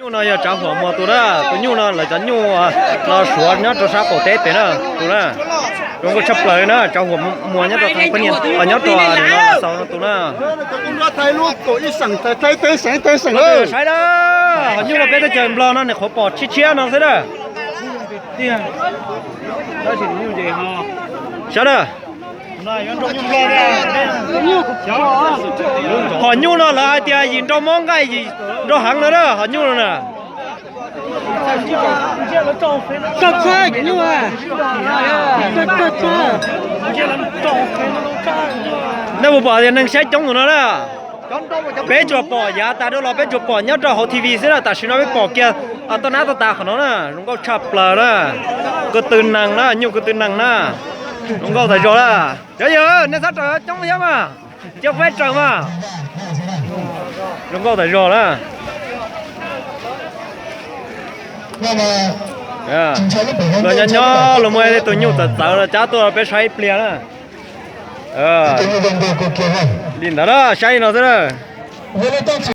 Nyuj no yog Tsav Huam Muas tus na, tus nyuj no lawv cov nyuj no suav nyob rau sab qaum teb pem na, tus na. Zoo nkauj tshaj plaws na, Tsav Huam Muas nyob rau, nyob rau no xaus no tus na. Saib na, hos nyuj no peb teb chaws Nplog no nws qhuav pom tshiab tshiab no xwb na. Saib na. Hom nyuj no lawv hais tias yim nrau mob nqaij, yim nrau heev no na, hom nyuj no na. Nej puas pom tias neeg saib coob tus no na? Peb tsuas pom yav tas dhau los peb tsuas pom nyob rau hauv T V xwb na, tam sim no peb pom kiag toj nab toj tas qhov no na, zoo nkauj tshaj plaws na. Ko tw nees na, nyuj ko tw nees na. Zoo nkauj tas zog na. Cov yawg, nej txhob raws coob thiab mas, cia peb raws mas. Zoo nkauj tas zog na. Luag nyob nyob luag muaj ib tug nyuj txawv txawv no cab tuaj rau peb saib ib pliag na. Li ntawd na, saib li no xwb na.